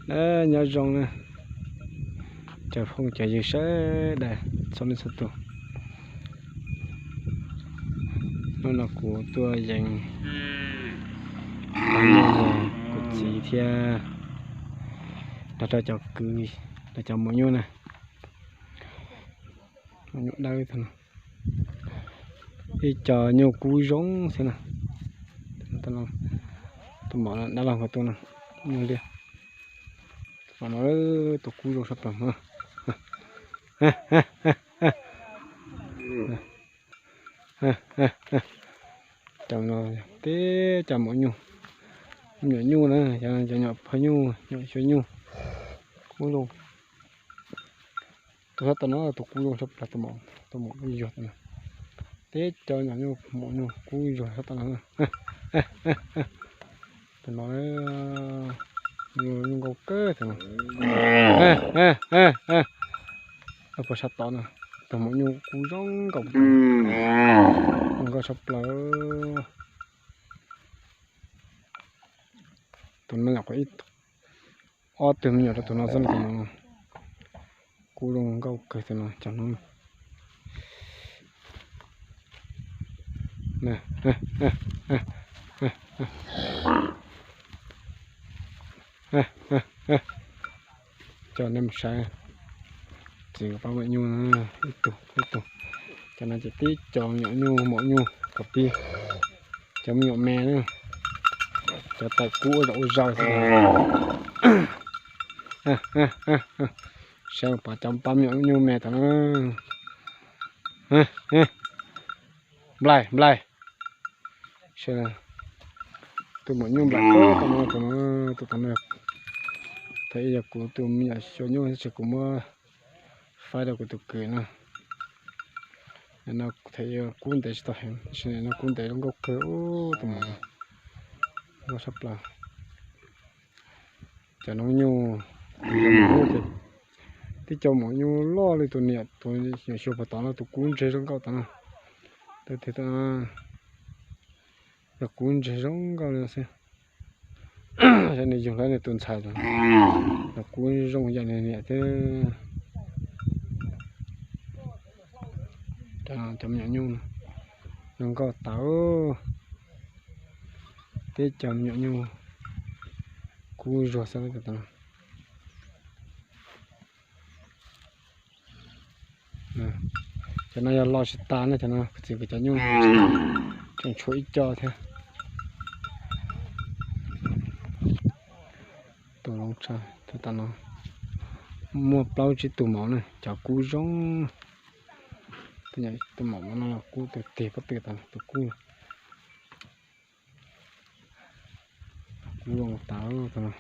Nyob zoo na, cov phooj cov ywg sawv daws txhua leej txhua tus. Hnub no kuv tuaj yees, kuv txiv thiab nrog rau cov kwv, los cov maum nyuj na. Maum nyuj dawb, ib co nyuj kub zoo xwb na. Tus maum dab laug ko tus no, nyuj liab. Tus no tus kub zoo sab plaws. Cov no tib co maum nyuj, me nyuam nyuj na, cov nyuam phaj nyuj, nyuam xyuas nyuj, kub zoo. Tus sab tom no tus kub zoo sab plaws, tus maum nyuj yuag tom no. Tib co nyuam nyuj maum nyuj kub yuag sab tom no. Tus no nyuj nkauj kawg tus no. Puag sab tod no, tus maum nyuj kub zoo nkauj, zoo nkauj sab plaws. Tus no nyuam qhuav ib, ob tug me nyuam rau tus no xwb no, tus no kub zoo nkauj kawg tus no cov no. Coj nej mus saib, txiv kuv pab maum nyuj ib tug ib tug. Cov no ces tib co me nyuam nyuj maum nyuj kom pib, cov me nyuam me na, cov tawm kub ua zaum ua zaus xwb. Saib pom cov pab me nyuam nyuj me tom no. Nplaim nplaim, tus maum nyuj nplaim kawg tom no, tus tom no, thaum ub yog kuv tus me nyuam xyuas nyuj tab sis kuv muab faib rau kuv tus kwv no. No thaum ub kub ntev tsis tau heev tab sis no kub ntev zoo nkauj kawg tus maum no, nkauj sab plaws. Cov noob nyuj, tib co maum nyuj loj li tus niam tus nyuam xyuas puag tod no, tus kub ntseg zoo nkauj tom no. Tus twg, yog kub ntseg zoo nkauj li xwb. Saib nws yug hlawv nws tus ntxhais, nws kub zoo yam nws niam thiab. Cov me nyuam nyuj zoo nkauj tas, tib co me nyuam nyuj kub zuag xwb. Cov no yog lo tsis tas na, cov no kuv txiv kuv cov nyuj tseem tshuav ib co thiab. Tus loov tsawg, tus tom no muaj plaub tsib tug maum na, cov kub zoo. Tus maum no kub tus tig pob tw tas, tus kub, kub zoo tas tus no.